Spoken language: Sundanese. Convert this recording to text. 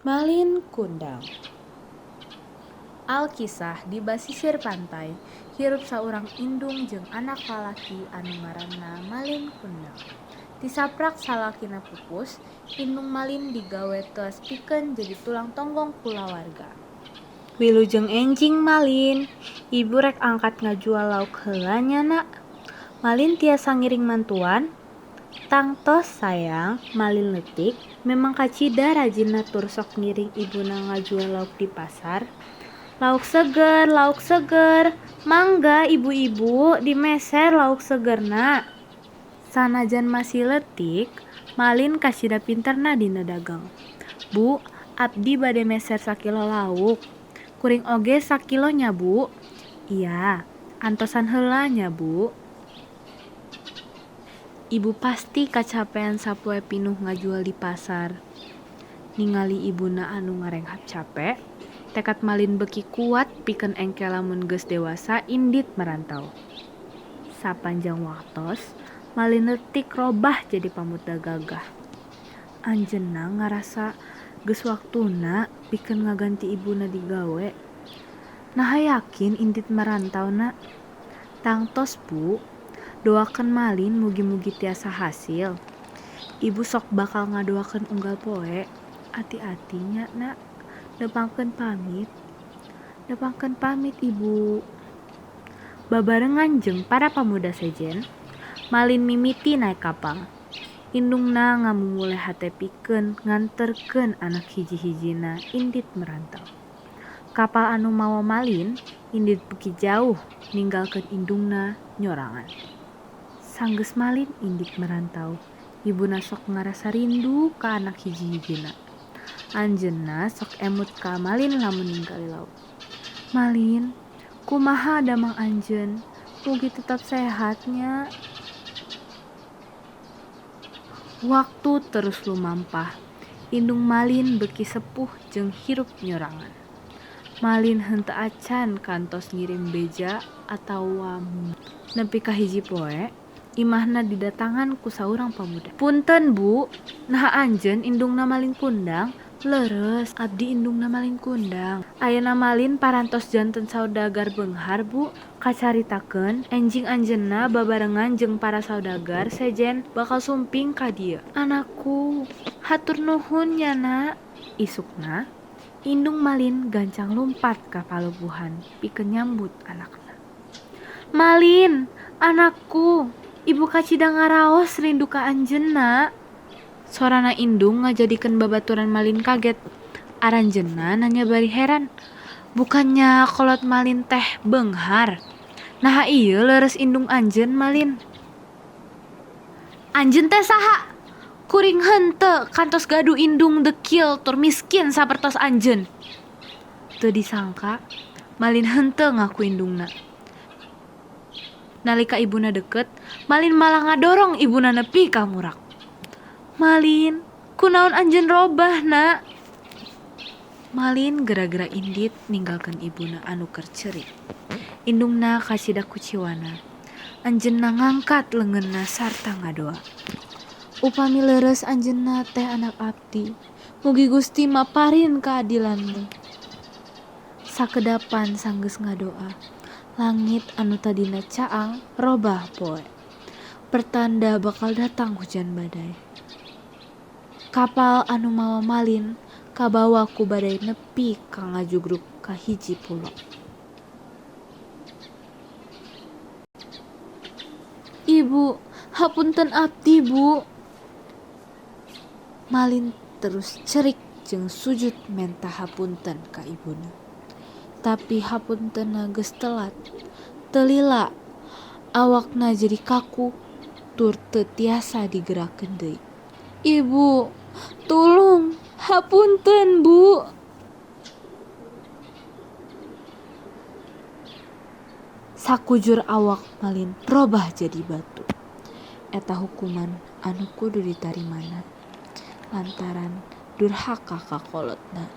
Malin Kundang. Alkisah di basisir pantai, hirup saurang indung jeung anak lalaki anu ngaranna Malin Kundang. Tisaprak salakina pupus, indung Malin digawe teuas pikeun jadi tulang tonggong kulawarga. Wilujeng enjing Malin, ibu rek angkat ngajual lauk heula nya nak. Malin tiasa ngiring mantuan? Tangtos sayang, Malin leutik memang kacida rajinna tur sok ngiring ibuna ngajual lauk di pasar. Lauk seger, lauk seger, mangga ibu-ibu dimeser lauk segerna. Sanajan masih leutik, Malin kacida pinterna dina dagang. Bu, abdi bade meser sakilo lauk. Kuring oge sakilo nya bu. Iya, antosan heula nya bu. Ibu pasti kacapean sapoe pinuh ngajual di pasar. Ningali ibuna anu ngarenghap cape, tekad Malin beuki kuat pikeun engke lamun geus dewasa indit marantau. Sapanjang waktos, Malin leutik robah jadi pamuda gagah. Anjeunna ngarasa geus waktuna pikeun ngaganti ibuna digawe. Naha yakin indit marantau na? Tangtos bu. Doakeun Malin mugi-mugi tiasa hasil. Ibu sok bakal ngadoakeun unggal poe. Ati-ati nya nak. Nepangkeun pamit. Nepangkeun pamit ibu. Babarengan jeung para pamuda sejen, Malin mimiti naek kapal. Indungna ngamumule hate pikeun nganterkeun anak hiji-hijina indit merantau. Kapal anu mawa Malin indit beuki jauh ninggalkeun indungna nyorangan. Sanggeus Malin indit merantau, ibuna sok ngarasa rindu ka anak hiji-hijina. Anjeunna sok emut ka Malin lamun ningali laut. Malin, kumaha damang anjeun? Mugi tetap sehat nya. Waktu terus lumampah, indung Malin beuki sepuh jeung hirup nyorangan. Malin henteu acan kantos ngirim beja atawa nepi ka hiji poe, imahna didatangan ku saurang pamuda. Punten bu, naha anjeun indungna Malin Kundang? Leres, abdi indungna Malin Kundang. Ayeuna Malin parantos janten saudagar beunghar bu. Kacaritakeun, enjing anjeunna babarengan jeung para saudagar sejen bakal sumping ka dieu. Anakku, hatur nuhun nya nak. Isukna, indung Malin gancang lumpat ka palubuhan pikeun nyambut anakna. Malin, anakku, ibu kacida ngaraos rindu ka anjeunna. Sorana indung ngajadikeun babaturan Malin kaget. Aranjeunna nanya bari heran. Bukannya kolot Malin teh beunghar. Naha ieu leres indung anjeun Malin. Anjeun teh saha? Kuring henteu kantos gaduh indung dekil tur miskin sapertos anjeun. Teu disangka Malin henteu ngaku indungna. Nalika ibuna deukeut, Malin malah ngadorong ibuna nepi ka murak. Malin, kunaon anjeun robah nak? Malin gara-gara indit ninggalkeun ibuna anu keur ceurik. Indungna kacida kuciwana. Anjeunna ngangkat leungeunna sarta ngadoa. Upami leres anjeunna teh anak abdi, mugi Gusti maparin kaadilanmu. Sakedapan sanggeus ngadoa, langit anu tadina caang robah poe. Pertanda bakal datang hujan badai. Kapal anu mawa Malin kabawa ku badai nepi ka ngajugruk ka hiji pulo. Ibu, hapunten abdi bu. Malin terus cerik jeung sujud menta hapunten ka ibuna. Tapi hapuntenna geus telat. Teu lila, awakna jadi kaku tur teu tiasa digerakkeun deui. Ibu, tulung, hapunten bu. Sakujur awak Malin robah jadi batu. Eta hukuman anu kudu ditarimana lantaran durhaka ka kolotna.